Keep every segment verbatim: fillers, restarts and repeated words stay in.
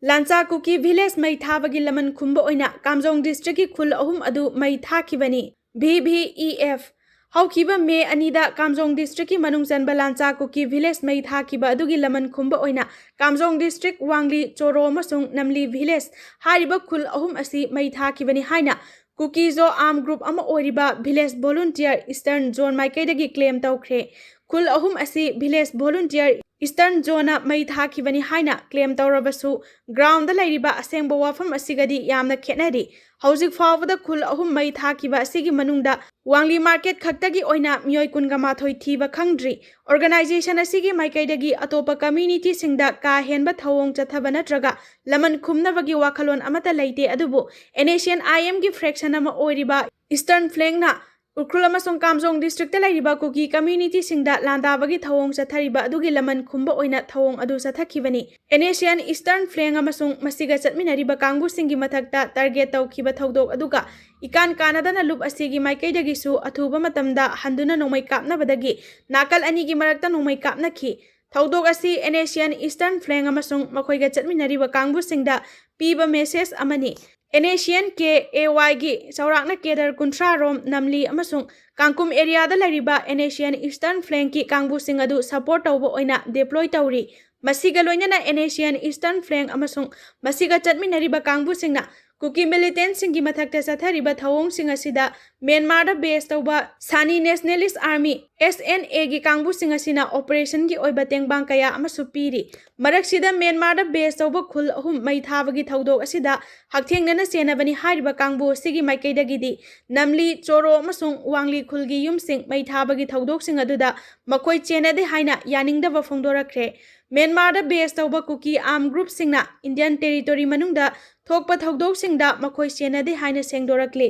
ꯂꯥꯟꯆꯥ ꯀꯨꯀꯤ village ꯃꯩ ꯊꯥꯕꯒꯤ ꯂꯃꯟ ꯈꯨꯝꯕ ꯑꯣꯏꯅ ꯀꯥꯝꯖꯣꯡ ꯗꯤꯁꯇ꯭ꯔꯤꯛꯀꯤ ꯈꯨꯜ ꯑꯍꯨꯝ ꯑꯗꯨ ꯃꯩ ꯊꯥꯈꯤꯕꯅꯤ꯫ V V E F. ꯍꯧꯈꯤꯕ ꯃꯦ ꯑꯅꯤꯗ ꯀꯥꯝꯖꯣꯡ ꯗꯤꯁꯇ꯭ꯔꯤꯛꯀꯤ ꯃꯅꯨꯡ ꯆꯟꯕ ꯂꯥꯟꯆꯥ ꯀꯨꯀꯤ ꯚꯤꯂꯦꯖ ꯃꯩ ꯊꯥꯈꯤꯕ ꯑꯗꯨꯒꯤ ꯂꯃꯟ ꯈꯨꯝꯕ ꯑꯣꯏꯅ ꯀꯥꯝꯖꯣꯡ ꯗꯤꯁꯇ꯭ꯔꯤꯛ ꯋꯥꯡꯂꯤ, ꯆꯣꯔꯣ ꯑꯃꯁꯨꯡ ꯅꯝꯂꯤ ꯚꯤꯂꯦꯖ ꯍꯥꯏꯔꯤꯕ ꯈꯨꯜ ꯑꯍꯨꯝ ꯑꯁꯤ ꯃꯩ ꯊꯥꯈꯤꯕꯅꯤ ꯍꯥꯏꯅ ꯀꯨꯀꯤꯖꯣ ꯑꯥꯔꯝ ꯒ꯭ꯔꯨꯞ ꯑꯃ ꯑꯣꯏꯔꯤꯕ ꯚꯤꯂꯦꯖ ꯚꯣꯂꯨꯟꯇꯤꯌꯔ ꯏꯁꯇꯔꯟ ꯖꯣꯟ ꯃꯥꯏꯀꯩꯗꯒꯤ ꯀ꯭ꯂꯦꯝ ꯇꯧꯈ꯭ꯔꯦ꯫ ꯈꯨꯜ ꯑꯍꯨꯝ ꯑꯁꯤ ꯚꯤꯂꯦꯖ ꯚꯣꯂꯨꯟꯇꯤꯌꯔ ꯏꯁꯇꯔꯟ ꯖꯣꯟꯅ ꯃꯩ ꯊꯥꯈꯤꯕꯅꯤ ꯍꯥꯏꯅ ꯀ꯭ꯂꯦꯝ ꯇꯧꯔꯕꯁꯨ, ꯒ꯭ꯔꯥꯎꯟꯗ ꯂꯩꯔꯤꯕ ꯑꯁꯦꯡꯕ ꯋꯥꯐꯝ ꯑꯁꯤꯒꯗꯤ ꯌꯥꯝꯅ ꯈꯦꯠꯅꯔꯤ꯫ ꯍꯧꯖꯤꯛ ꯐꯥꯎꯕꯗ ꯈꯨꯜ ꯑꯍꯨꯝ ꯃꯩ ꯊꯥꯈꯤꯕ ꯑꯁꯤꯒꯤ ꯃꯅꯨꯡꯗ ꯋꯥꯡꯂꯤ ꯃꯥꯔꯀꯦꯠ ꯈꯛꯇꯒꯤ ꯑꯣꯏꯅ ꯃꯤꯑꯣꯏ ꯀꯨꯟꯒ ꯃꯥꯊꯣꯏ ꯊꯤꯕ ꯈꯪꯗ꯭ꯔꯤ꯫ ꯑꯣꯔꯒꯅꯥꯏꯖꯦꯁꯟ ꯑꯁꯤꯒꯤ ꯃꯥꯏꯀꯩꯗꯒꯤ ꯑꯇꯣꯞꯄ ꯀꯝꯃ꯭ꯌꯨꯅꯤꯇꯤꯁꯤꯡꯗ ꯀꯥ ꯍꯦꯟꯕ ꯊꯧꯑꯣꯡ ꯆꯠꯊꯕ ꯅꯠꯇ꯭ꯔꯒ ꯂꯃꯟ ꯈꯨꯝꯅꯕꯒꯤ ꯋꯥꯈꯜꯂꯣꯟ ꯑꯃꯠꯇ ꯂꯩꯇꯦ, ꯑꯗꯨꯕꯨ ꯑꯦꯟ ꯑꯦꯁ ꯁꯤ ꯑꯦꯟ ꯑꯥꯏ ꯑꯦꯝꯒꯤ ꯐ꯭ꯔꯦꯛꯁꯟ ꯑꯃ ꯑꯣꯏꯔꯤꯕ ꯏꯁꯇꯔꯟ ꯐ꯭ꯂꯦꯡꯅ ꯎꯈ꯭ꯔꯨꯜ ꯑꯃꯁꯨꯡ ꯀꯥꯝꯖꯣꯡ ꯗꯤꯁꯇ꯭ꯔꯤꯛꯇ ꯂꯩꯔꯤꯕ ꯀꯨꯀꯤ ꯀꯝꯃ꯭ꯌꯨꯅꯤꯇꯤꯁꯤꯡꯗ ꯂꯥꯟꯗꯥꯕꯒꯤ ꯊꯧꯑꯣꯡ ꯆꯠꯊꯔꯤꯕ ꯑꯗꯨꯒꯤ ꯂꯃꯟ ꯈꯨꯝꯕ ꯑꯣꯏꯅ ꯊꯧꯑꯣꯡ ꯑꯗꯨ ꯆꯠꯊꯈꯤꯕꯅꯤ꯫ And S C and eastern ꯐ꯭ꯂꯦꯡ ꯑꯃꯁꯨꯡ ꯃꯁꯤꯒ ꯆꯠꯃꯤꯟꯅꯔꯤꯕ ꯀꯥꯡꯕꯨꯁꯤꯡꯒꯤ ꯃꯊꯛꯇ ꯇꯥꯔꯒꯦꯠ ꯇꯧꯈꯤꯕ ꯊꯧꯗꯣꯛ ꯑꯗꯨꯒ ꯏꯀꯥꯟ ꯀꯥꯟꯅꯗꯅ ꯂꯨꯞ ꯑꯁꯤꯒꯤ ꯃꯥꯏꯀꯩꯗꯒꯤꯁꯨ ꯑꯊꯨꯕ ꯃꯇꯝꯗ ꯍꯟꯗꯨꯅ ꯅꯣꯡꯃꯩ ꯀꯥꯞꯅꯕꯗꯒꯤ ꯅꯥꯀꯜ ꯑꯅꯤꯒꯤ ꯃꯔꯛꯇ ꯅꯣꯡꯃꯩ ꯀꯥꯞꯅꯈꯤ꯫ ꯊꯧꯗꯣꯛ ꯑꯁꯤ and S C and eastern ꯐ꯭ꯂꯦꯡ ꯑꯃꯁꯨꯡ ꯃꯈꯣꯏꯒ ꯆꯠꯃꯤꯟꯅꯔꯤꯕ ꯀꯥꯡꯕꯨꯁꯤꯡꯗ ꯄꯤꯕ ꯃꯦꯁꯦꯖ ꯑꯃꯅꯤ꯫ And S C and K A ꯋꯥꯏꯒꯤ ꯆꯥꯎꯔꯥꯛꯅ ꯀꯦꯗꯔ ꯀꯨꯟꯊ꯭ꯔꯥ ꯔꯣꯝ ꯅꯝꯂꯤ ꯑꯃꯁꯨꯡ ꯀꯥꯡꯀꯨꯝ ꯑꯦꯔꯤꯌꯥꯗ ꯂꯩꯔꯤꯕ and S C and eastern ꯐ꯭ꯂꯦꯡꯀꯤ ꯀꯥꯡꯕꯨꯁꯤꯡ ꯑꯗꯨ ꯁꯄꯣꯔꯠ ꯇꯧꯕ ꯑꯣꯏꯅ ꯗꯤꯄ꯭ꯂꯣꯏ ꯇꯧꯔꯤ꯫ ꯃꯁꯤꯒ ꯂꯣꯏꯅꯅ and S C and eastern ꯐ꯭ꯂꯦꯡ ꯑꯃꯁꯨꯡ ꯃꯁꯤꯒ ꯆꯠꯃꯤꯟꯅꯔꯤꯕ ꯀꯥꯡꯕꯨꯁꯤꯡꯅ ꯀꯨꯀꯤ ꯃꯤꯂꯤꯇꯦꯟꯠꯁꯤꯡꯒꯤ ꯃꯊꯛꯇ ꯆꯠꯊꯔꯤꯕ ꯊꯧꯑꯣꯡꯁꯤꯡ ꯑꯁꯤꯗ ꯃ꯭ꯌꯥꯟꯃꯥꯔꯗ ꯕꯦꯁ ꯇꯧꯕ ꯁꯥꯅꯤ ꯅꯦꯁꯅꯦꯂꯤꯁ ꯑꯥꯔꯃꯤ, ꯑꯦꯁ ꯑꯦꯟ ꯑꯦꯒꯤ ꯀꯥꯡꯕꯨꯁꯤꯡ ꯑꯁꯤꯅ ꯑꯣꯄꯔꯦꯁꯟꯒꯤ ꯑꯣꯏꯕ ꯇꯦꯡꯕꯥꯡ ꯀꯌꯥ ꯑꯃꯁꯨ ꯄꯤꯔꯤ꯫ ꯃꯔꯛꯁꯤꯗ ꯃ꯭ꯌꯥꯟꯃꯥꯔꯗ ꯕꯦꯁ ꯇꯧꯕ ꯈꯨꯜ ꯑꯍꯨꯝ ꯃꯩ ꯊꯥꯕꯒꯤ ꯊꯧꯗꯣꯛ ꯑꯁꯤꯗ ꯍꯛꯊꯦꯡꯅꯅ ꯆꯦꯟꯅꯕꯅꯤ ꯍꯥꯏꯔꯤꯕ ꯀꯥꯡꯕꯨ ꯑꯁꯤꯒꯤ ꯃꯥꯏꯀꯩꯗꯒꯤꯗꯤ ꯅꯝꯂꯤ, ꯆꯣꯔꯣ ꯑꯃꯁꯨꯡ ꯋꯥꯡꯂꯤ ꯈꯨꯜꯒꯤ ꯌꯨꯝꯁꯤꯡ ꯃꯩ ꯊꯥꯕꯒꯤ ꯊꯧꯗꯣꯛꯁꯤꯡ ꯑꯗꯨꯗ ꯃꯈꯣꯏ ꯆꯦꯟꯅꯗꯦ ꯍꯥꯏꯅ ꯌꯥꯅꯤꯡꯗꯕ ꯐꯣꯡꯗꯣꯔꯛꯈ꯭ꯔꯦ꯫ ꯃ꯭ꯌꯥꯟꯃꯥꯔꯗ ꯕꯦꯁ ꯇꯧꯕ ꯀꯨꯀꯤ ꯑꯥꯔꯝ ꯒ꯭ꯔꯨꯞꯁꯤꯡꯅ ꯏꯟꯗꯤꯌꯟ ꯇꯦꯔꯤꯇꯣꯔꯤ ꯃꯅꯨꯡꯗ ꯊꯣꯛꯄ ꯊꯧꯗꯣꯛꯁꯤꯡꯗ ꯃꯈꯣꯏ ꯆꯦꯟꯅꯗꯦ ꯍꯥꯏꯅ ꯁꯦꯡꯗꯣꯔꯛꯂꯤ꯫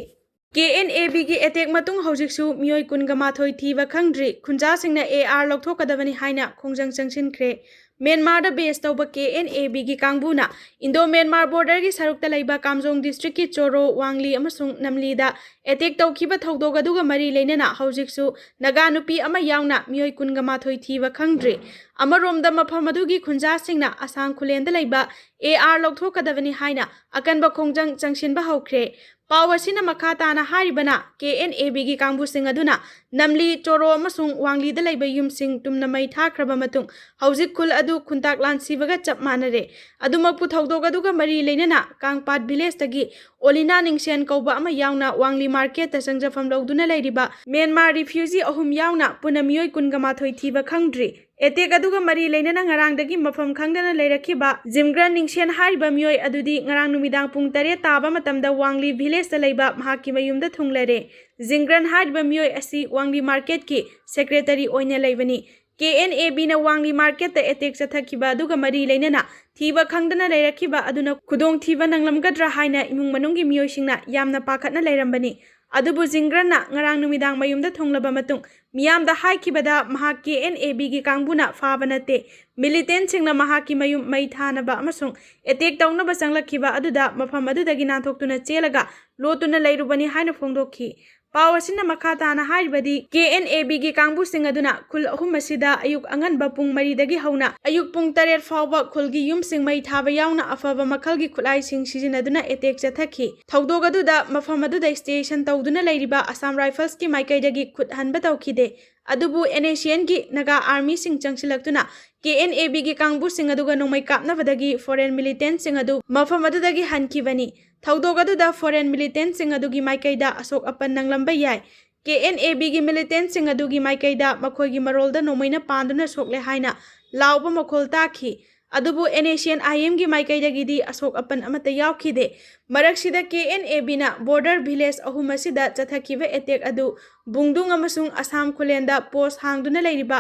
ꯀꯦ ꯑꯦꯟ ꯑꯦ ꯕꯤꯒꯤ ꯑꯦꯇꯦꯛ ꯃꯇꯨꯡ ꯍꯧꯖꯤꯛꯁꯨ ꯃꯤꯑꯣꯏ ꯀꯨꯟꯒ ꯃꯥꯊꯣꯏ ꯊꯤꯕ ꯈꯪꯗ꯭ꯔꯤ꯫ ꯈꯨꯟꯖꯥꯁꯤꯡꯅ ꯑꯦ ꯑꯥꯔ ꯂꯧꯊꯣꯛꯀꯗꯕꯅꯤ ꯍꯥꯏꯅ ꯈꯣꯡꯖꯪ ꯆꯪꯁꯤꯟꯈ꯭ꯔꯦ꯫ ꯃ꯭ꯌꯥꯟꯃꯥꯔꯗ ꯕꯦꯁ ꯇꯧꯕ ꯀꯦ ꯑꯦꯟ ꯑꯦ ꯕꯤꯒꯤ ꯀꯥꯡꯕꯨꯅ ꯏꯟꯗꯣ ꯃ꯭ꯌꯥꯟꯃꯥꯔ ꯕꯣꯔꯗꯔꯒꯤ ꯁꯔꯨꯛꯇ ꯂꯩꯕ ꯀꯥꯝꯖꯣꯡ ꯗꯤꯁꯇ꯭ꯔꯤꯛꯀꯤ ꯆꯣꯔꯣ, ꯋꯥꯡꯂꯤ ꯑꯃꯁꯨꯡ ꯅꯝꯂꯤꯗ ꯑꯦꯇꯦꯛ ꯇꯧꯈꯤꯕ ꯊꯧꯗꯣꯛ ꯑꯗꯨꯒ ꯃꯔꯤ ꯂꯩꯅꯅ ꯍꯧꯖꯤꯛꯁꯨ ꯅꯥꯒꯥ ꯅꯨꯄꯤ ꯑꯃ ꯌꯥꯎꯅ ꯃꯤꯑꯣꯏ ꯀꯨꯟꯒ ꯃꯥꯊꯣꯏ ꯊꯤꯕ ꯈꯪꯗ꯭ꯔꯤ꯫ ꯑꯃꯔꯣꯝꯗ, ꯃꯐꯝ ꯑꯗꯨꯒꯤ ꯈꯨꯟꯖꯥꯁꯤꯡꯅ ꯑꯁꯥꯝ ꯈꯨꯂꯦꯟꯗ ꯂꯩꯕ ꯑꯦ ꯑꯥꯔ ꯂꯧꯊꯣꯛꯀꯗꯕꯅꯤ ꯍꯥꯏꯅ ꯑꯀꯟꯕ ꯈꯣꯡꯖꯪ ꯆꯪꯁꯤꯟꯕ ꯍꯧꯈ꯭ꯔꯦ꯫ ꯄꯥꯎ ꯑꯁꯤꯅ ꯃꯈꯥ ꯇꯥꯅ ꯍꯥꯏꯔꯤꯕꯅ, ꯀꯦ ꯑꯦꯟ ꯑꯦ ꯕꯤꯒꯤ ꯀꯥꯡꯕꯨꯁꯤꯡ ꯑꯗꯨꯅ ꯅꯝꯂꯤ, ꯆꯣꯔꯣ ꯑꯃꯁꯨꯡ ꯋꯥꯡꯂꯤꯗ ꯂꯩꯕ ꯌꯨꯝꯁꯤꯡ ꯇꯨꯝꯅ ꯃꯩ ꯊꯥꯈ꯭ꯔꯕ ꯃꯇꯨꯡ, ꯍꯧꯖꯤꯛ ꯈꯨꯜ ꯑꯗꯨ ꯈꯨꯟꯇꯥꯛ ꯂꯥꯟꯁꯤꯕꯒ ꯆꯞ ꯃꯥꯟꯅꯔꯦ꯫ ꯑꯗꯨꯃꯛꯄꯨ, ꯊꯧꯗꯣꯛ ꯑꯗꯨꯒ ꯃꯔꯤ ꯂꯩꯅꯅ ꯀꯥꯡꯄꯥꯠ ꯚꯤꯂꯦꯖꯇꯒꯤ ꯑꯣꯂꯤꯅꯥ ꯅꯤꯡꯁꯦꯟ ꯀꯧꯕ ꯑꯃ ꯌꯥꯎꯅ ꯋꯥꯡꯂꯤ ꯃꯥꯔꯀꯦꯠꯇ ꯆꯪꯖꯐꯝ ꯂꯧꯗꯨꯅ ꯂꯩꯔꯤꯕ ꯃ꯭ꯌꯥꯟꯃꯥꯔ ꯔꯤꯐ꯭ꯌꯨꯖꯤ ꯑꯍꯨꯝ ꯌꯥꯎꯅ ꯄꯨꯟꯅ ꯃꯤꯑꯣꯏ ꯀꯨꯟꯒ ꯃꯥꯊꯣꯏ ꯊꯤꯕ ꯈꯪꯗ꯭ꯔꯤ꯫ ꯑꯦꯇꯦꯛ ꯑꯗꯨꯒ ꯃꯔꯤ ꯂꯩꯅꯅ ꯉꯔꯥꯡꯗꯒꯤ ꯃꯐꯝ ꯈꯪꯗꯅ ꯂꯩꯔꯛꯈꯤꯕ ꯖꯤꯝꯒ꯭ꯔꯟ ꯅꯤꯡꯁꯦꯟ ꯍꯥꯏꯔꯤꯕ ꯃꯤꯑꯣꯏ ꯑꯗꯨꯗꯤ ꯉꯔꯥꯡ ꯅꯨꯃꯤꯗꯥꯡ ꯄꯨꯡ ꯇꯔꯦꯠ ꯇꯥꯕ ꯃꯇꯝꯗ ꯋꯥꯡꯂꯤ ꯚꯤꯂꯦꯖꯇ ꯂꯩꯕ ꯃꯍꯥꯛꯀꯤ ꯃꯌꯨꯝꯗ ꯊꯨꯡꯂꯔꯦ꯫ ꯖꯤꯝꯒ꯭ꯔꯟ ꯍꯥꯏꯔꯤꯕ ꯃꯤꯑꯣꯏ ꯑꯁꯤ ꯋꯥꯡꯂꯤ ꯃꯥꯔꯀꯦꯠꯀꯤ ꯁꯦꯀ꯭ꯔꯦꯇꯔꯤ ꯑꯣꯏꯅ ꯂꯩꯕꯅꯤ꯫ ꯀꯦ ꯑꯦꯟ ꯑꯦ ꯕꯤꯅ ꯋꯥꯡꯂꯤ ꯃꯥꯔꯀꯦꯠꯇ ꯑꯦꯇꯦꯛ ꯆꯠꯊꯈꯤꯕ ꯑꯗꯨꯒ ꯃꯔꯤ ꯂꯩꯅꯅ ꯊꯤꯕ ꯈꯪꯗꯅ ꯂꯩꯔꯛꯈꯤꯕ ꯑꯗꯨꯅ ꯈꯨꯗꯣꯡꯊꯤꯕ ꯅꯪꯂꯝꯒꯗ꯭ꯔꯥ ꯍꯥꯏꯅ ꯏꯃꯨꯡ ꯃꯅꯨꯡꯒꯤ ꯃꯤꯑꯣꯏꯁꯤꯡꯅ ꯌꯥꯝꯅ ꯄꯥꯈꯠꯅ ꯂꯩꯔꯝꯕꯅꯤ꯫ ꯑꯗꯨꯕꯨ ꯖꯤꯝꯒ꯭ꯔꯟꯅ ꯉꯔꯥꯡ ꯅꯨꯃꯤꯗꯥꯡ ꯃꯌꯨꯝꯗ ꯊꯨꯡꯂꯕ ꯃꯇꯨꯡ ꯃꯤꯌꯥꯝꯗ ꯍꯥꯏꯈꯤꯕꯗ, ꯃꯍꯥꯛ ꯀꯦ ꯑꯦꯟ ꯑꯦ ꯕꯤꯒꯤ ꯀꯥꯡꯕꯨꯅ ꯐꯥꯕ ꯅꯠꯇꯦ, ꯃꯤꯂꯤꯇꯦꯟꯠꯁꯤꯡꯅ ꯃꯍꯥꯛꯀꯤ ꯃꯌꯨꯝ ꯃꯩ ꯊꯥꯅꯕ ꯑꯃꯁꯨꯡ ꯑꯦꯇꯦꯛ ꯇꯧꯅꯕ ꯆꯪꯂꯛꯈꯤꯕ ꯑꯗꯨꯗ ꯃꯐꯝ ꯑꯗꯨꯗꯒꯤ ꯅꯥꯟꯊꯣꯛꯇꯨꯅ ꯆꯦꯜꯂꯒ ꯂꯣꯠꯇꯨꯅ ꯂꯩꯔꯨꯕꯅꯤ ꯍꯥꯏꯅ ꯐꯣꯡꯗꯣꯛꯈꯤ꯫ ꯄꯥꯎ ꯑꯁꯤꯅ ꯃꯈꯥ ꯇꯥꯅ ꯍꯥꯏꯔꯤꯕꯗꯤ, ꯀꯦ ꯑꯦꯟ ꯑꯦ ꯕꯤꯒꯤ ꯀꯥꯡꯕꯨꯁꯤꯡ ꯑꯗꯨꯅ ꯈꯨꯜ ꯑꯍꯨꯝ ꯑꯁꯤꯗ ꯑꯌꯨꯛ ꯑꯉꯟꯕ ꯄꯨꯡ ꯃꯔꯤꯗꯒꯤ ꯍꯧꯅ ꯑꯌꯨꯛ ꯄꯨꯡ ꯇꯔꯦꯠ ꯐꯥꯎꯕ ꯈꯨꯜꯒꯤ ꯌꯨꯝꯁꯤꯡ ꯃꯩ ꯊꯥꯕ ꯌꯥꯎꯅ ꯑꯐꯕ ꯃꯈꯜꯒꯤ ꯈꯨꯠꯂꯥꯏꯁꯤꯡ ꯁꯤꯖꯤꯟꯅꯗꯨꯅ ꯑꯦꯇꯦꯛ ꯆꯠꯊꯈꯤ꯫ ꯊꯧꯗꯣꯛ ꯑꯗꯨꯗ ꯃꯐꯝ ꯑꯗꯨꯗ ꯁ꯭ꯇꯦꯁꯟ ꯇꯧꯗꯨꯅ ꯂꯩꯔꯤꯕ ꯑꯁꯥꯝ ꯔꯥꯏꯐꯜꯁꯀꯤ ꯃꯥꯏꯀꯩꯗꯒꯤ ꯈꯨꯠ ꯍꯟꯕ ꯇꯧꯈꯤꯗꯦ꯫ ꯑꯗꯨꯕꯨ ꯑꯦꯟ ꯑꯦꯁ ꯑꯦꯟꯒꯤ ꯅꯥꯒꯥ ꯑꯥꯔꯃꯤꯁꯤꯡ ꯆꯪꯁꯤꯜꯂꯛꯇꯨꯅ ꯀꯦ ꯑꯦꯟ ꯑꯦ ꯕꯤꯒꯤ ꯀꯥꯡꯕꯨꯁꯤꯡ ꯑꯗꯨꯒ ꯅꯣꯡꯃꯩ ꯀꯥꯞꯅꯕꯗꯒꯤ ꯐꯣꯔꯦꯟ ꯃꯤꯂꯤꯇꯦꯟꯠꯁꯤꯡ ꯑꯗꯨ ꯃꯐꯝ ꯑꯗꯨꯗꯒꯤ ꯍꯟꯈꯤꯕꯅꯤ꯫ ꯊꯧꯗꯣꯛ ꯑꯗꯨꯗ ꯐꯣꯔꯦꯟ ꯃꯤꯂꯤꯇꯦꯟꯠꯁꯤꯡ ꯑꯗꯨꯒꯤ ꯃꯥꯏꯀꯩꯗ ꯑꯁꯣꯛ ꯑꯄꯟ ꯅꯪꯂꯝꯕ ꯌꯥꯏ꯫ ꯀꯦ ꯑꯦꯟ ꯑꯦ ꯕꯤꯒꯤ ꯃꯤꯂꯤꯇꯦꯟꯠꯁꯤꯡ ꯑꯗꯨꯒꯤ ꯃꯥꯏꯀꯩꯗ ꯃꯈꯣꯏꯒꯤ ꯃꯔꯣꯜꯗ ꯅꯣꯡꯃꯩꯅ ꯄꯥꯟꯗꯨꯅ ꯁꯣꯛꯂꯦ ꯍꯥꯏꯅ ꯂꯥꯎꯕ ꯃꯈꯣꯜ ꯇꯥꯈꯤ꯫ ꯑꯗꯨꯕꯨ ꯑꯦꯟ ꯑꯦꯁ ꯑꯦꯟ ꯑꯥꯏ ꯑꯦꯝꯒꯤ ꯃꯥꯏꯀꯩꯗꯒꯤꯗꯤ ꯑꯁꯣꯛ ꯑꯄꯟ ꯑꯃꯠꯇ ꯌꯥꯎꯈꯤꯗꯦ꯫ ꯃꯔꯛꯁꯤꯗ ꯀꯦ ꯑꯦꯟ ꯑꯦ ꯕꯤꯅ ꯕꯣꯔꯗꯔ ꯚꯤꯂꯦꯖ ꯑꯍꯨꯝ ꯑꯁꯤꯗ ꯆꯠꯊꯈꯤꯕ ꯑꯦꯇꯦꯛ ꯑꯗꯨ ꯕꯨꯡꯗꯨꯡ ꯑꯃꯁꯨꯡ ꯑꯁꯥꯝ ꯈꯨꯂꯦꯟꯗ ꯄꯣꯁ ꯍꯥꯡꯗꯨꯅ ꯂꯩꯔꯤꯕ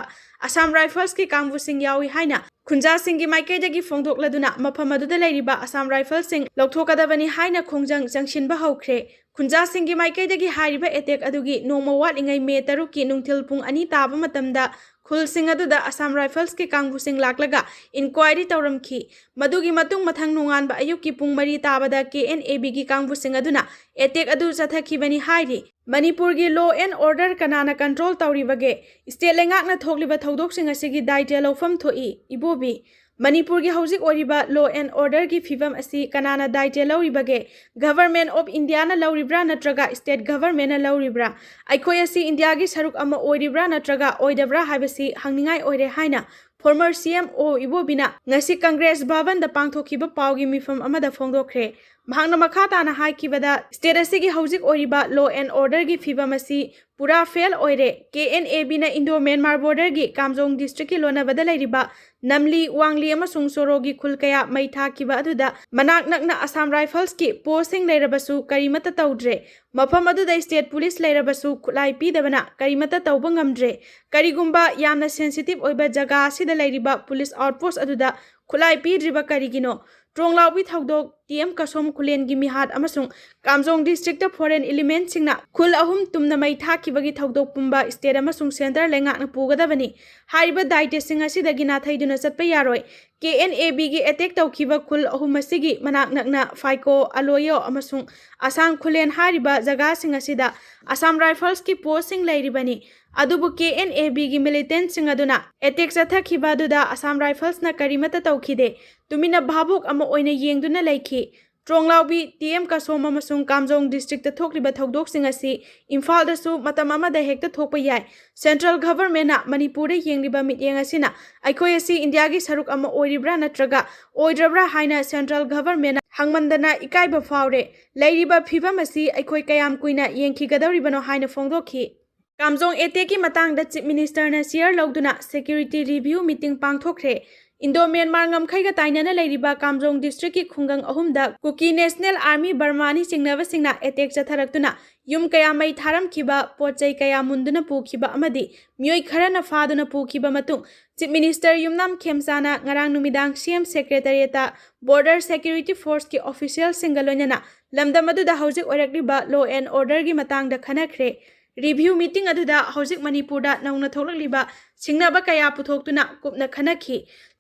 ꯑꯁꯥꯝ ꯔꯥꯏꯐꯜꯁꯀꯤ ꯀꯥꯡꯕꯨꯁꯤꯡ ꯌꯥꯎꯏ ꯍꯥꯏꯅ ꯈꯨꯟꯖꯥꯁꯤꯡꯒꯤ ꯃꯥꯏꯀꯩꯗꯒꯤ ꯐꯣꯡꯗꯣꯛꯂꯗꯨꯅ ꯃꯐꯝ ꯑꯗꯨꯗ ꯂꯩꯔꯤꯕ ꯑꯁꯥꯝ ꯔꯥꯏꯐꯜꯁꯤꯡ ꯂꯧꯊꯣꯛꯀꯗꯕꯅꯤ ꯍꯥꯏꯅ ꯈꯣꯡꯖꯪ ꯆꯪꯁꯤꯟꯕ ꯍꯧꯈ꯭ꯔꯦ꯫ ꯈꯨꯟꯖꯥꯁꯤꯡꯒꯤ ꯃꯥꯏꯀꯩꯗꯒꯤ ꯍꯥꯏꯔꯤꯕ ꯑꯦꯇꯦꯛ ꯑꯗꯨꯒꯤ ꯅꯣꯡꯃ ꯋꯥꯠꯂꯤꯉꯩ ꯃꯦ ꯇꯔꯨꯛꯀꯤ ꯅꯨꯡꯊꯤꯜ ꯄꯨꯡ ꯑꯅꯤ ꯇꯥꯕ ꯃꯇꯝꯗ ꯈꯨꯜꯁꯤꯡ ꯑꯗꯨꯗ Assam Riflesꯀꯤ ꯀꯥꯡꯕꯨꯁꯤꯡ ꯂꯥꯛꯂꯒ inquiry ꯇꯧꯔꯝꯈꯤ꯫ ꯃꯗꯨꯒꯤ ꯃꯇꯨꯡ ꯃꯊꯪ ꯅꯣꯡꯉꯥꯟꯕ ꯑꯌꯨꯛꯀꯤ ꯄꯨꯡ ꯃꯔꯤ ꯇꯥꯕꯗ KNABꯒꯤ ꯀꯥꯡꯕꯨꯁꯤꯡ ꯑꯗꯨꯅ attack ꯑꯗꯨ ꯆꯠꯊꯈꯤꯕꯅꯤ ꯍꯥꯏꯔꯤ꯫ ꯃꯅꯤꯄꯨꯔꯒꯤ law and order ꯀꯅꯥꯅ control ꯇꯧꯔꯤꯕꯒꯦ? State ꯂꯩꯉꯥꯛꯅ ꯊꯣꯛꯂꯤꯕ ꯊꯧꯗꯣꯛꯁꯤꯡ ꯑꯁꯤꯒꯤ ꯗꯥꯏꯇ꯭ꯌ ꯂꯧꯐꯝ ꯊꯣꯛꯏ꯫ ꯏꯕꯣꯕꯤ, ꯃꯅꯤꯄꯨꯔꯒꯤ ꯍꯧꯖꯤꯛ ꯑꯣꯏꯔꯤꯕ law and orderꯒꯤ ꯐꯤꯕꯝ ꯑꯁꯤ ꯀꯅꯥꯅ ꯗꯥꯏꯇ꯭ꯌ ꯂꯧꯔꯤꯕꯒꯦ? Government of Indiaꯅ ꯂꯧꯔꯤꯕ꯭ꯔꯥ ꯅꯠꯇ꯭ꯔꯒ state governmentꯅ ꯂꯧꯔꯤꯕ꯭ꯔꯥ? ꯑꯩꯈꯣꯏ ꯑꯁꯤ ꯏꯟꯗꯤꯌꯥꯒꯤ ꯁꯔꯨꯛ ꯑꯃ ꯑꯣꯏꯔꯤꯕ꯭ꯔꯥ ꯅꯠꯇ꯭ꯔꯒ ꯑꯣꯏꯗꯕ꯭ꯔꯥ ꯍꯥꯏꯕꯁꯤ ꯍꯪꯅꯤꯡꯉꯥꯏ ꯑꯣꯏꯔꯦ ꯍꯥꯏꯅ former CM ꯑꯣ ꯏꯕꯣꯕꯤꯅ ꯉꯁꯤ Congress ꯚꯕꯟꯗ ꯄꯥꯡꯊꯣꯛꯈꯤꯕ ꯄꯥꯎꯒꯤ ꯃꯤꯐꯝ ꯑꯃꯗ ꯐꯣꯡꯗꯣꯛꯈ꯭ꯔꯦ꯫ ꯃꯍꯥꯛꯅ ꯃꯈꯥ ꯇꯥꯅ ꯍꯥꯏꯈꯤꯕꯗ, state ꯑꯁꯤꯒꯤ ꯍꯧꯖꯤꯛ ꯑꯣꯏꯔꯤꯕ law and orderꯒꯤ ꯐꯤꯕꯝ ꯑꯁꯤ ꯄꯨꯔꯥ fail ꯑꯣꯏꯔꯦ꯫ KNABꯅ Indo Myanmar borderꯒꯤ ꯀꯥꯝꯖꯣꯡ districtꯀꯤ ꯂꯣꯟꯅꯕꯗ ꯂꯩꯔꯤꯕ ꯅꯝꯂꯤ, ꯋꯥꯡꯂꯤ ꯑꯃꯁꯨꯡ ꯁꯣꯔꯣꯒꯤ ꯈꯨꯜ ꯀꯌꯥ ꯃꯩ ꯊꯥꯈꯤꯕ ꯑꯗꯨꯗ ꯃꯅꯥꯛ ꯅꯛꯅ Assam Riflesꯀꯤ postꯁꯤꯡ ꯂꯩꯔꯕꯁꯨ ꯀꯔꯤꯃꯠꯇ ꯇꯧꯗ꯭ꯔꯦ꯫ ꯃꯐꯝ ꯑꯗꯨꯗ state police ꯂꯩꯔꯕꯁꯨ ꯈꯨꯠꯂꯥꯏ ꯄꯤꯗꯕꯅ ꯀꯔꯤꯃꯠꯇ ꯇꯧꯕ ꯉꯝꯗ꯭ꯔꯦ꯫ ꯀꯔꯤꯒꯨꯝꯕ ꯌꯥꯝꯅ sensitive ꯑꯣꯏꯕ ꯖꯒꯥ ꯑꯁꯤꯗ ꯂꯩꯔꯤꯕ police outpost ꯑꯗꯨꯗ ꯈꯨꯠꯂꯥꯏ ꯄꯤꯗ꯭ꯔꯤꯕ ꯀꯔꯤꯒꯤꯅꯣ? ꯇ꯭ꯔꯣꯡꯂꯥꯎꯕꯤ ꯊꯧꯗꯣꯛ, ꯇꯤ ꯑꯦꯝ ꯀꯁꯣꯝ ꯈꯨꯂꯦꯟꯒꯤ ꯃꯤꯍꯥꯠ ꯑꯃꯁꯨꯡ ꯀꯥꯝꯖꯣꯡ districtꯇ foreign elementꯁꯤꯡꯅ ꯈꯨꯜ ꯑꯍꯨꯝ ꯇꯨꯝꯅ ꯃꯩ ꯊꯥꯈꯤꯕꯒꯤ ꯊꯧꯗꯣꯛ ꯄꯨꯝꯕ state ꯑꯃꯁꯨꯡ centre ꯂꯩꯉꯥꯛꯅ ꯄꯨꯒꯗꯕꯅꯤ꯫ ꯍꯥꯏꯔꯤꯕ ꯗꯥꯏꯇ꯭ꯌꯁꯤꯡ ꯑꯁꯤꯗꯒꯤ ꯅꯥꯊꯩꯗꯨꯅ ꯆꯠꯄ ꯌꯥꯔꯣꯏ꯫ KNABꯒꯤ attack ꯇꯧꯈꯤꯕ ꯈꯨꯜ ꯑꯍꯨꯝ ꯑꯁꯤꯒꯤ ꯃꯅꯥꯛ ꯅꯛꯅ ꯐꯥꯏꯀꯣ, ꯑꯂꯣꯌꯣ ꯑꯃꯁꯨꯡ ꯑꯁꯥꯡ ꯈꯨꯂꯦꯟ ꯍꯥꯏꯔꯤꯕ ꯖꯒꯥꯁꯤꯡ ꯑꯁꯤꯗ Assam Riflesꯀꯤ postꯁꯤꯡ ꯂꯩꯔꯤꯕꯅꯤ꯫ ꯑꯗꯨꯕꯨ KNABꯒꯤ militantꯁꯤꯡ ꯑꯗꯨꯅ attack ꯆꯠꯊꯈꯤꯕ ꯑꯗꯨꯗ Assam Riflesꯅ ꯀꯔꯤꯃꯠꯇ ꯇꯧꯈꯤꯗꯦ꯫ ꯇꯨꯃꯤꯟꯅ ꯚꯥꯕꯨꯛ ꯑꯃ ꯑꯣꯏꯅ ꯌꯦꯡꯗꯨꯅ ꯂꯩꯈꯤ꯫ ꯇ꯭ꯔꯣꯡꯂꯥꯎꯕꯤ, ꯇꯤ ꯑꯦꯝ ꯀꯁꯣꯝ ꯑꯃꯁꯨꯡ ꯀꯥꯝꯖꯣꯡ districtꯇ ꯊꯣꯛꯂꯤꯕ ꯊꯧꯗꯣꯛꯁꯤꯡ ꯑꯁꯤ ꯏꯝꯐꯥꯜꯗꯁꯨ ꯃꯇꯝ ꯑꯃꯗ ꯍꯦꯛꯇ ꯊꯣꯛꯄ ꯌꯥꯏ꯫ Central governmentꯅ ꯃꯅꯤꯄꯨꯔꯗ ꯌꯦꯡꯂꯤꯕ ꯃꯤꯠꯌꯦꯡ ꯑꯁꯤꯅ ꯑꯩꯈꯣꯏ ꯑꯁꯤ ꯏꯟꯗꯤꯌꯥꯒꯤ ꯁꯔꯨꯛ ꯑꯃ ꯑꯣꯏꯔꯤꯕ꯭ꯔꯥ ꯅꯠꯇ꯭ꯔꯒ ꯑꯣꯏꯗ꯭ꯔꯕ꯭ꯔꯥ ꯍꯥꯏꯅ central governmentꯅ ꯍꯪꯃꯟꯗꯅ ꯏꯀꯥꯏꯕ ꯐꯥꯎꯔꯦ꯫ ꯂꯩꯔꯤꯕ ꯐꯤꯕꯝ ꯑꯁꯤ ꯑꯩꯈꯣꯏ ꯀꯌꯥꯝ ꯀꯨꯏꯅ ꯌꯦꯡꯈꯤꯒꯗꯧꯔꯤꯕꯅꯣ ꯍꯥꯏꯅ ꯐꯣꯡꯗꯣꯛꯈꯤ꯫ ꯀꯥꯝꯖꯣꯡ attackꯀꯤ ꯃꯇꯥꯡꯗ Chief Ministerꯅ chair ꯂꯧꯗꯨꯅ security review meeting ꯄꯥꯡꯊꯣꯛꯈ꯭ꯔꯦ꯫ Indo Myanmar ꯉꯝꯈꯩꯒ ꯇꯥꯏꯅꯅ ꯂꯩꯔꯤꯕ ꯀꯥꯝꯖꯣꯡ districtꯀꯤ ꯈꯨꯡꯒꯪ ꯑꯍꯨꯝꯗ Kuki National Army Burmani ꯆꯤꯡꯅꯕꯁꯤꯡꯅ attack ꯆꯠꯊꯔꯛꯇꯨꯅ ꯌꯨꯝ ꯀꯌꯥ ꯃꯩ ꯊꯥꯔꯝꯈꯤꯕ, ꯄꯣꯠ ꯆꯩ ꯀꯌꯥ ꯃꯨꯟꯗꯨꯅ ꯄꯨꯈꯤꯕ ꯑꯃꯗꯤ ꯃꯤꯑꯣꯏ ꯈꯔꯅ ꯐꯥꯗꯨꯅ ꯄꯨꯈꯤꯕ ꯃꯇꯨꯡ Chief Minister ꯌꯨꯝꯅꯥꯝ ꯈꯦꯝꯆꯥꯅ ꯉꯔꯥꯡ ꯅꯨꯃꯤꯗꯥꯡ CM secretariatꯇ border security forceꯀꯤ officialꯁꯤꯡꯒ ꯂꯣꯏꯅꯅ ꯂꯝꯗꯝ ꯑꯗꯨꯗ ꯍꯧꯖꯤꯛ ꯑꯣꯏꯔꯛꯂꯤꯕ law and orderꯒꯤ ꯃꯇꯥꯡꯗ ꯈꯟꯅꯈ꯭ꯔꯦ꯫ ꯔꯤꯚ꯭ꯌꯨ ꯃꯤꯇꯤꯡ ꯑꯗꯨꯗ ꯍꯧꯖꯤꯛ ꯃꯅꯤꯄꯨꯔꯗ ꯅꯧꯅ ꯊꯣꯛꯂꯛꯂꯤꯕ ꯁꯤꯡꯅꯕ ꯀꯌꯥ ꯄꯨꯊꯣꯛꯇꯨꯅ ꯀꯨꯞꯅ ꯈꯟꯅꯈꯤ꯫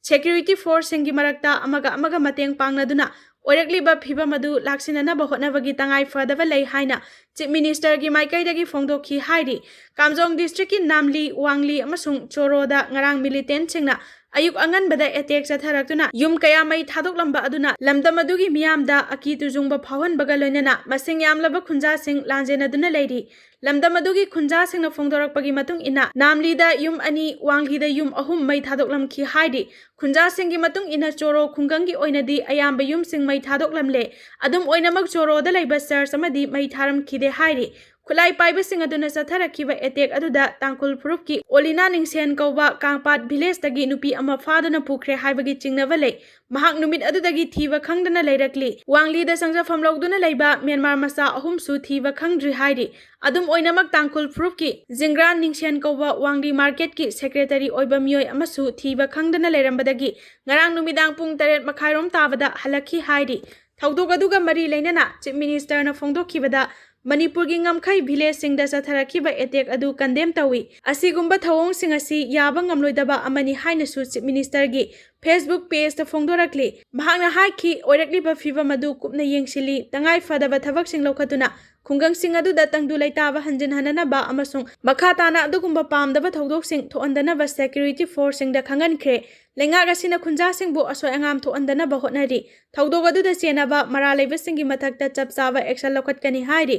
ꯁꯦꯀ꯭ꯌꯨꯔꯤꯇꯤ ꯐꯣꯔꯁꯁꯤꯡꯒꯤ ꯃꯔꯛꯇ ꯑꯃꯒ ꯑꯃꯒ ꯃꯇꯦꯡ ꯄꯥꯡꯅꯗꯨꯅ ꯑꯣꯏꯔꯛꯂꯤꯕ ꯐꯤꯚꯝ ꯑꯗꯨ ꯂꯥꯛꯁꯤꯟꯅꯅꯕ ꯍꯣꯠꯅꯕꯒꯤ ꯇꯉꯥꯏ ꯐꯗꯕ ꯂꯩ ꯍꯥꯏꯅ ꯆꯤꯐ ꯃꯤꯅꯤꯁꯇꯔꯒꯤ ꯃꯥꯏꯀꯩꯗꯒꯤ ꯐꯣꯡꯗꯣꯛꯈꯤ ꯍꯥꯏꯔꯤ꯫ ꯀꯥꯝꯖꯣꯡ ꯗꯤꯁꯇ꯭ꯔꯤꯛꯀꯤ ꯅꯥꯝꯂꯤ, ꯋꯥꯡꯂꯤ ꯑꯃꯁꯨꯡ ꯆꯣꯔꯣꯗ ꯉꯔꯥꯡ ꯃꯤꯂꯤꯇꯦꯟꯠꯁꯤꯡꯅ ꯑꯌꯨꯛ ꯑꯉꯟꯕꯗ ꯑꯦꯇꯦꯛ ꯆꯠꯊꯔꯛꯇꯨꯅ ꯌꯨꯝ ꯀꯌꯥ ꯃꯩ ꯊꯥꯗꯣꯛꯂꯝꯕ ꯑꯗꯨꯅ ꯂꯝꯗꯝ ꯑꯗꯨꯒꯤ ꯃꯤꯌꯥꯝꯗ ꯑꯀꯤ ꯇꯨꯖꯨꯡꯕ ꯐꯥꯎꯍꯟꯕꯒ ꯂꯣꯏꯅꯅ ꯃꯁꯤꯡ ꯌꯥꯝꯂꯕ ꯈꯨꯟꯖꯥꯁꯤꯡ ꯂꯥꯟꯖꯦꯟꯅꯗꯨꯅ ꯂꯩꯔꯤ꯫ ꯂꯝꯗꯝ ꯑꯗꯨꯒꯤ ꯈꯨꯟꯖꯥꯁꯤꯡꯅ ꯐꯣꯡꯗꯣꯔꯛꯄꯒꯤ ꯃꯇꯨꯡ ꯏꯟꯅ ꯅꯥꯝꯂꯤꯗ ꯌꯨꯝ ꯑꯅꯤ, ꯋꯥꯡꯂꯤꯗ ꯌꯨꯝ ꯑꯍꯨꯝ ꯃꯩ ꯊꯥꯗꯣꯛꯂꯝꯈꯤ ꯍꯥꯏꯔꯤ꯫ ꯈꯨꯟꯖꯥꯁꯤꯡꯒꯤ ꯃꯇꯨꯡ ꯏꯟꯅ ꯆꯣꯔꯣ ꯈꯨꯡꯒꯪꯒꯤ ꯑꯣꯏꯅꯗꯤ ꯑꯌꯥꯝꯕ ꯌꯨꯝꯁꯤꯡ ꯃꯩ ꯊꯥꯗꯣꯛꯂꯝꯂꯦ꯫ ꯑꯗꯨꯝ ꯑꯣꯏꯅꯃꯛ ꯆꯣꯔꯣꯗ ꯂꯩꯕ ꯆꯔꯆ ꯑꯃꯗꯤ ꯃꯩ ꯊꯥꯔꯝꯈꯤꯗꯦ ꯍꯥꯏꯔꯤ꯫ ꯈꯨꯠꯂꯥꯏ ꯄꯥꯏꯕꯁꯤꯡ ꯑꯗꯨꯅ ꯆꯠꯊꯔꯛꯈꯤꯕ ꯑꯦꯇꯦꯛ ꯑꯗꯨꯗ ꯇꯥꯡꯈꯨꯜ ꯐꯨꯔꯨꯞꯀꯤ ꯑꯣꯂꯤꯅꯥ ꯅꯤꯡꯁꯦꯟ ꯀꯧꯕ ꯀꯥꯡꯄꯥꯠ ꯚꯤꯂꯦꯖꯇꯒꯤ ꯅꯨꯄꯤ ꯑꯃ ꯐꯥꯗꯨꯅ ꯄꯨꯈ꯭ꯔꯦ ꯍꯥꯏꯕꯒꯤ ꯆꯤꯡꯅꯕ ꯂꯩ꯫ ꯃꯍꯥꯛ ꯅꯨꯃꯤꯠ ꯑꯗꯨꯗꯒꯤ ꯊꯤꯕ ꯈꯪꯗꯅ ꯂꯩꯔꯛꯂꯤ꯫ ꯋꯥꯡꯂꯤꯗ ꯆꯪꯖꯐꯝ ꯂꯧꯗꯨꯅ ꯂꯩꯕ ꯃ꯭ꯌꯥꯟꯃꯥꯔ ꯃꯆꯥ ꯑꯍꯨꯝꯁꯨ ꯊꯤꯕ ꯈꯪꯗ꯭ꯔꯤ ꯍꯥꯏꯔꯤ꯫ ꯑꯗꯨꯝ ꯑꯣꯏꯅꯃꯛ ꯇꯥꯡꯈꯨꯜ ꯐꯨꯔꯨꯞꯀꯤ ꯖꯤꯡꯒ꯭ꯔꯥꯟ ꯅꯤꯡꯁꯦꯟ ꯀꯧꯕ ꯋꯥꯡꯂꯤ ꯃꯥꯔꯀꯦꯠꯀꯤ ꯁꯦꯀ꯭ꯔꯦꯇꯔꯤ ꯑꯣꯏꯕ ꯃꯤꯑꯣꯏ ꯑꯃꯁꯨ ꯊꯤꯕ ꯈꯪꯗꯅ ꯂꯩꯔꯝꯕꯗꯒꯤ ꯉꯔꯥꯡ ꯅꯨꯃꯤꯗꯥꯡ ꯄꯨꯡ ꯇꯔꯦꯠ ꯃꯈꯥꯏꯔꯣꯝ ꯇꯥꯕꯗ ꯍꯜꯂꯛꯈꯤ ꯍꯥꯏꯔꯤ꯫ ꯊꯧꯗꯣꯛ ꯑꯗꯨꯒ ꯃꯔꯤ ꯂꯩꯅꯅ ꯆꯤꯐ ꯃꯤꯅꯤꯁꯇꯔꯅ ꯐꯣꯡꯗꯣꯛꯈꯤꯕꯗ ꯃꯅꯤꯄꯨꯔꯒꯤ ꯉꯝꯈꯩ ꯚꯤꯂꯦꯖꯁꯤꯡꯗ ꯆꯠꯊꯔꯛꯈꯤꯕ ꯑꯦꯇꯦꯛ ꯑꯗꯨ ꯀꯟꯗꯦꯝ ꯇꯧꯏ꯫ ꯑꯁꯤꯒꯨꯝꯕ ꯊꯧꯑꯣꯡꯁꯤꯡ ꯑꯁꯤ ꯌꯥꯕ ꯉꯝꯂꯣꯏꯗꯕ ꯑꯃꯅꯤ ꯍꯥꯏꯅꯁꯨ ꯆꯤꯐ ꯃꯤꯅꯤꯁꯇꯔꯒꯤ ꯐꯦꯁꯕꯨꯛ ꯄꯦꯖꯇ ꯐꯣꯡꯗꯣꯔꯛꯂꯤ꯫ ꯃꯍꯥꯛꯅ ꯍꯥꯏꯈꯤ, ꯑꯣꯏꯔꯛꯂꯤꯕ ꯐꯤꯚꯝ ꯑꯗꯨ ꯀꯨꯞꯅ ꯌꯦꯡꯁꯤꯜꯂꯤ, ꯇꯉꯥꯏ ꯐꯗꯕ ꯊꯕꯛꯁꯤꯡ ꯂꯧꯈꯠꯇꯨꯅ ꯈꯨꯡꯒꯪꯁꯤꯡ ꯑꯗꯨꯗ ꯇꯪꯗꯨ ꯂꯩꯇꯥꯕ ꯍꯟꯖꯤꯟꯍꯟꯅꯅꯕ ꯑꯃꯁꯨꯡ ꯃꯈꯥ ꯇꯥꯅ ꯑꯗꯨꯒꯨꯝꯕ ꯄꯥꯝꯗꯕ ꯊꯧꯗꯣꯛꯁꯤꯡ ꯊꯣꯛꯍꯟꯗꯅꯕ ꯁꯦꯀ꯭ꯌꯨꯔꯤꯇꯤ ꯐꯣꯔꯁꯁꯤꯡꯗ ꯈꯪꯍꯟꯈ꯭ꯔꯦ꯫ ꯂꯩꯉꯥꯛ ꯑꯁꯤꯅ ꯈꯨꯟꯖꯥꯁꯤꯡꯕꯨ ꯑꯁꯣꯏ ꯑꯉꯥꯝ ꯊꯣꯛꯍꯟꯗꯅꯕ ꯍꯣꯠꯅꯔꯤ꯫ ꯊꯧꯗꯣꯛ ꯑꯗꯨꯗ ꯆꯦꯟꯅꯕ ꯃꯔꯥꯜ ꯂꯩꯕꯁꯤꯡꯒꯤ ꯃꯊꯛꯇ ꯆꯞ ꯆꯥꯕ ꯑꯦꯛꯁꯟ ꯂꯧꯈꯠꯀꯅꯤ ꯍꯥꯏꯔꯤ꯫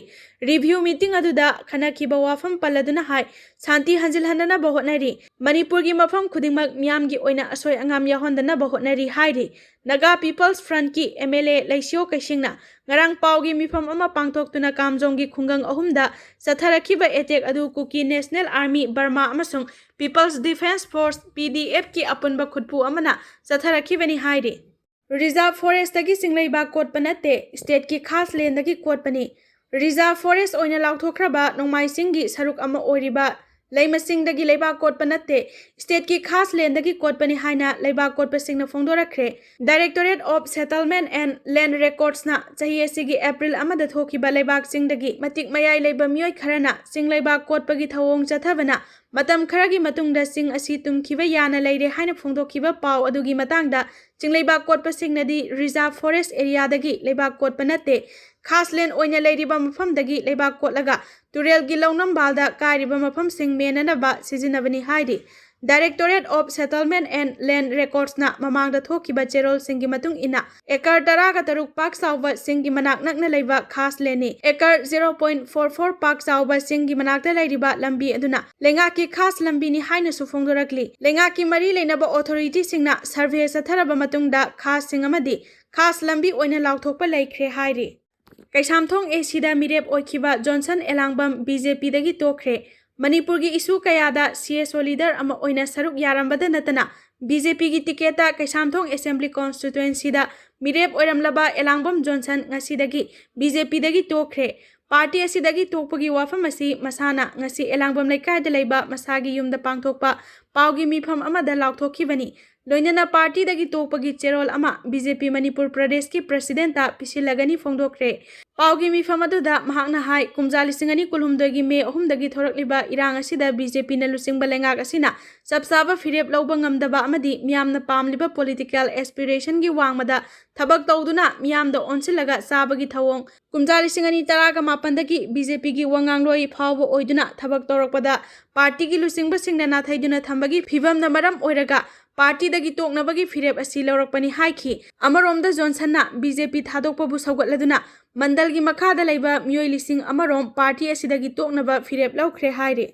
ꯔꯤꯚ꯭ꯌꯨ ꯃꯤꯇꯤꯡ ꯑꯗꯨꯗ ꯈꯟꯅꯈꯤꯕ ꯋꯥꯐꯝ ꯄꯜꯂꯗꯨꯅ ꯍꯥꯏ, ꯁꯥꯟꯇꯤ ꯍꯟꯖꯤꯜꯍꯟꯅꯅꯕ ꯍꯣꯠꯅꯔꯤ꯫ ꯃꯅꯤꯄꯨꯔꯒꯤ ꯃꯐꯝ ꯈꯨꯗꯤꯡꯃꯛ ꯃꯤꯌꯥꯝꯒꯤ ꯑꯣꯏꯅ ꯑꯁꯣꯏ ꯑꯉꯥꯝ ꯌꯥꯎꯍꯟꯗꯅꯕ ꯍꯣꯠꯅꯔꯤ ꯍꯥꯏꯔꯤ꯫ ꯅꯥꯒꯥ ꯄꯤꯄꯜꯁ ꯐ꯭ꯔꯟꯠꯀꯤ ꯑꯦꯝ ꯑꯦꯜ ꯑꯦ ꯂꯩꯁꯤꯌꯣ ꯀꯩꯁꯤꯡꯅ ꯉꯔꯥꯡ ꯄꯥꯎꯒꯤ ꯃꯤꯐꯝ ꯑꯃ ꯄꯥꯡꯊꯣꯛꯇꯨꯅ ꯀꯥꯝꯖꯣꯡꯒꯤ ꯈꯨꯡꯒꯪ ꯑꯍꯨꯝꯗ ꯆꯠꯊꯔꯛꯈꯤꯕ ꯑꯦꯇꯦꯛ ꯑꯗꯨ ꯀꯨꯀꯤ ꯅꯦꯁꯅꯦꯜ ꯑꯥꯔꯃꯤ, ꯕꯔꯃꯥ ꯑꯃꯁꯨꯡ ꯄꯤꯄꯜꯁ ꯗꯤꯐꯦꯟꯁ ꯐꯣꯔꯁ, ꯄꯤ ꯗꯤ ꯑꯦꯐꯀꯤ ꯑꯄꯨꯟꯕ ꯈꯨꯠꯄꯨ ꯑꯃꯅ ꯆꯠꯊꯔꯛꯈꯤꯕꯅꯤ ꯍꯥꯏꯔꯤ꯫ ꯔꯤꯖꯥꯔꯚ ꯐꯣꯔꯦꯁꯇꯒꯤ ꯆꯤꯡꯂꯩꯕꯥꯛ ꯀꯣꯠꯄ ꯅꯠꯇꯦ, ꯁ꯭ꯇꯦꯠꯀꯤ ꯈꯥꯁ ꯂꯦꯟꯗꯒꯤ ꯀꯣꯠꯄꯅꯤ꯫ ꯔꯤꯖꯥꯔꯚ ꯐꯣꯔꯦꯁ ꯑꯣꯏꯅ ꯂꯥꯎꯊꯣꯛꯈ꯭ꯔꯕ ꯅꯣꯡꯃꯥꯏ ꯆꯤꯡꯒꯤ ꯁꯔꯨꯛ ꯑꯃ ꯑꯣꯏꯔꯤꯕ ꯂꯩꯃꯁꯤꯡꯗꯒꯤ ꯂꯩꯕꯥꯛ ꯀꯣꯠꯄ ꯅꯠꯇꯦ, ꯁ꯭ꯇꯦꯠꯀꯤ ꯈꯥꯁ ꯂꯦꯟꯗꯒꯤ ꯀꯣꯠꯄꯅꯤ ꯍꯥꯏꯅ ꯂꯩꯕꯥꯛ ꯀꯣꯠꯄꯁꯤꯡꯅ ꯐꯣꯡꯗꯣꯔꯛꯈ꯭ꯔꯦ꯫ Directorate of Settlement and Land Recordsꯅ ꯆꯍꯤ ꯑꯁꯤꯒꯤ ꯑꯦꯄ꯭ꯔꯤꯜ ꯑꯃꯗ ꯊꯣꯛꯈꯤꯕ ꯂꯩꯕꯥꯛꯁꯤꯡꯗꯒꯤ ꯃꯇꯤꯛ ꯃꯌꯥꯏ ꯂꯩꯕ ꯃꯤꯑꯣꯏ ꯈꯔꯅ ꯆꯤꯡ ꯂꯩꯕꯥꯛ ꯀꯣꯠꯄꯒꯤ ꯊꯧꯑꯣꯡ ꯆꯠꯊꯕꯅ ꯃꯇꯝ ꯈꯔꯒꯤ ꯃꯇꯨꯡꯗ ꯆꯤꯡ ꯑꯁꯤ ꯇꯨꯝꯈꯤꯕ ꯌꯥꯅ ꯂꯩꯔꯦ ꯍꯥꯏꯅ ꯐꯣꯡꯗꯣꯛꯈꯤꯕ ꯄꯥꯎ ꯑꯗꯨꯒꯤ ꯃꯇꯥꯡꯗ ꯆꯤꯡ ꯂꯩꯕꯥꯛ ꯀꯣꯠꯄꯁꯤꯡꯅꯗꯤ reserve forest areaꯗꯒꯤ ꯂꯩꯕꯥꯛ ꯀꯣꯠꯄ ꯅꯠꯇꯦ, ꯈꯥꯁ ꯂꯦꯟ ꯑꯣꯏꯅ ꯂꯩꯔꯤꯕ ꯃꯐꯝꯗꯒꯤ ꯂꯩꯕꯥꯛ ꯀꯣꯠꯂꯒ ꯇꯨꯔꯦꯜꯒꯤ ꯂꯧꯅꯝꯕꯥꯜꯗ ꯀꯥꯏꯔꯤꯕ ꯃꯐꯝꯁꯤꯡ ꯃꯦꯟꯅꯅꯕ ꯁꯤꯖꯤꯟꯅꯕꯅꯤ ꯍꯥꯏꯔꯤ꯫ Directorate of Settlement and Land Recordsꯅ ꯃꯃꯥꯡꯗ ꯊꯣꯛꯈꯤꯕ ꯆꯦꯔꯣꯜꯁꯤꯡꯒꯤ ꯃꯇꯨꯡ ꯏꯟꯅ, ꯑꯦꯀꯔ ꯇꯔꯥꯒ ꯇꯔꯨꯛ ꯄꯥꯛ ꯆꯥꯎꯕ ꯆꯤꯡꯒꯤ ꯃꯅꯥꯛ ꯅꯛꯅ ꯂꯩꯕ ꯈꯥꯁ ꯂꯦꯟꯅꯤ꯫ Acre zero point four four ꯄꯥꯛ ꯆꯥꯎꯕ ꯆꯤꯡꯒꯤ ꯃꯅꯥꯛꯇ ꯂꯩꯔꯤꯕ ꯂꯝꯕꯤ ꯑꯗꯨꯅ ꯂꯩꯉꯥꯛꯀꯤ ꯈꯥꯁ ꯂꯝꯕꯤꯅꯤ ꯍꯥꯏꯅꯁꯨ ꯐꯣꯡꯗꯣꯔꯛꯂꯤ꯫ ꯂꯩꯉꯥꯛꯀꯤ ꯃꯔꯤ ꯂꯩꯅꯕ ꯑꯣꯊꯣꯔꯤꯇꯤꯁꯤꯡꯅ ꯁꯔꯚꯦ ꯆꯠꯊꯔꯕ ꯃꯇꯨꯡꯗ ꯈꯥꯁꯁꯤꯡ ꯑꯃꯗꯤ ꯈꯥꯁ ꯂꯝꯕꯤ ꯑꯣꯏꯅ ꯂꯥꯎꯊꯣꯛꯄ ꯂꯩꯈ꯭ꯔꯦ ꯍꯥꯏꯔꯤ꯫ ꯀꯩꯁꯥꯝꯊꯣꯡ ACꯗ ꯃꯤꯔꯦꯞ ꯑꯣꯏꯈꯤꯕ ꯖꯣꯟꯁꯟ ꯑꯦꯂꯥꯡꯕꯝ BJPꯗꯒꯤ ꯇꯣꯛꯈ꯭ꯔꯦ꯫ ꯃꯅꯤꯄꯨꯔꯒꯤ issue ꯀꯌꯥꯗ CSO leader ꯑꯃ ꯑꯣꯏꯅ ꯁꯔꯨꯛ ꯌꯥꯔꯝꯕꯗ ꯅꯠꯇꯅ BJPꯒꯤ ticketꯇ ꯀꯩꯁꯥꯝꯊꯣꯡ Assembly Constituencyꯗ ꯃꯤꯔꯦꯞ ꯑꯣꯏꯔꯝꯂꯕ ꯑꯦꯂꯥꯡꯕꯝ ꯖꯣꯟꯁꯟ ꯉꯁꯤꯗꯒꯤ BJPꯗꯒꯤ ꯇꯣꯛꯈ꯭ꯔꯦ꯫ ꯄꯥꯔꯇꯤ ꯑꯁꯤꯗꯒꯤ ꯇꯣꯛꯄꯒꯤ ꯋꯥꯐꯝ ꯑꯁꯤ ꯃꯁꯥꯅ ꯉꯁꯤ ꯑꯦꯂꯥꯡꯕꯝ ꯂꯩꯀꯥꯏꯗ ꯂꯩꯕ ꯃꯁꯥꯒꯤ ꯌꯨꯝꯗ ꯄꯥꯡꯊꯣꯛꯄ ꯄꯥꯎꯒꯤ ꯃꯤꯐꯝ ꯑꯃꯗ ꯂꯥꯎꯊꯣꯛꯈꯤꯕꯅꯤ꯫ ꯂꯣꯏꯅꯅ ꯄꯥꯔꯇꯤꯗꯒꯤ ꯇꯣꯛꯄꯒꯤ ꯆꯦꯔꯣꯜ ꯑꯃ BJP ꯃꯅꯤꯄꯨꯔ ꯄ꯭ꯔꯗꯦꯁꯀꯤ presidentꯇ ꯄꯤꯁꯤꯜꯂꯒꯅꯤ ꯐꯣꯡꯗꯣꯛꯈ꯭ꯔꯦ꯫ ꯄꯥꯎꯒꯤ ꯃꯤꯐꯝ ꯑꯗꯨꯗ ꯃꯍꯥꯛꯅ ꯍꯥꯏ, ꯀꯨꯝꯖꯥ ꯂꯤꯁꯤꯡ ꯑꯅꯤ ꯀꯨꯟꯍꯨꯝꯗꯣꯏꯒꯤ ꯃꯦ ꯑꯍꯨꯝꯗꯒꯤ ꯊꯣꯔꯛꯂꯤꯕ ꯏꯔꯥꯡ ꯑꯁꯤꯗ BJPꯅ ꯂꯨꯆꯤꯡꯕ ꯂꯩꯉꯥꯛ ꯑꯁꯤꯅ ꯆꯞ ꯆꯥꯕ ꯐꯤꯔꯦꯞ ꯂꯧꯕ ꯉꯝꯗꯕ ꯑꯃꯗꯤ ꯃꯤꯌꯥꯝꯅ ꯄꯥꯝꯂꯤꯕ political aspirationꯒꯤ ꯋꯥꯡꯃꯗ ꯊꯕꯛ ꯇꯧꯗꯨꯅ ꯃꯤꯌꯥꯝꯗ ꯑꯣꯟꯁꯤꯜꯂꯒ ꯆꯥꯕꯒꯤ ꯊꯧꯑꯣꯡ, ꯀꯨꯝꯖꯥ ꯂꯤꯁꯤꯡ ꯑꯅꯤ ꯇꯔꯥꯒ ꯃꯥꯄꯟꯗꯒꯤ BJPꯒꯤ ꯋꯥ ꯉꯥꯡꯂꯣꯏ ꯐꯥꯎꯕ ꯑꯣꯏꯗꯨꯅ ꯊꯕꯛ ꯇꯧꯔꯛꯄꯗ ꯄꯥꯔꯇꯤꯒꯤ ꯂꯨꯆꯤꯡꯕꯁꯤꯡꯅ ꯅꯥꯊꯩꯗꯨꯅ ꯊꯝꯕꯒꯤ ꯐꯤꯚꯝꯅ ꯃꯔꯝ ꯑꯣꯏꯔꯒ ꯄꯥꯔꯇꯤꯗꯒꯤ ꯇꯣꯛꯅꯕꯒꯤ ꯐꯤꯔꯦꯞ ꯑꯁꯤ ꯂꯧꯔꯛꯄꯅꯤ ꯍꯥꯏꯈꯤ꯫ ꯑꯃꯔꯣꯝꯗ ꯖꯣꯟꯁꯟꯅ BJP ꯊꯥꯗꯣꯛꯄꯕꯨ ꯁꯧꯒꯠꯂꯗꯨꯅ ꯃꯟꯗꯜꯒꯤ ꯃꯈꯥꯗ ꯂꯩꯕ ꯃꯤꯑꯣꯏ ꯂꯤꯁꯤꯡ ꯑꯃꯔꯣꯝ ꯄꯥꯔꯇꯤ ꯑꯁꯤꯗꯒꯤ ꯇꯣꯛꯅꯕ ꯐꯤꯔꯦꯞ ꯂꯧꯈ꯭ꯔꯦ ꯍꯥꯏꯔꯤ꯫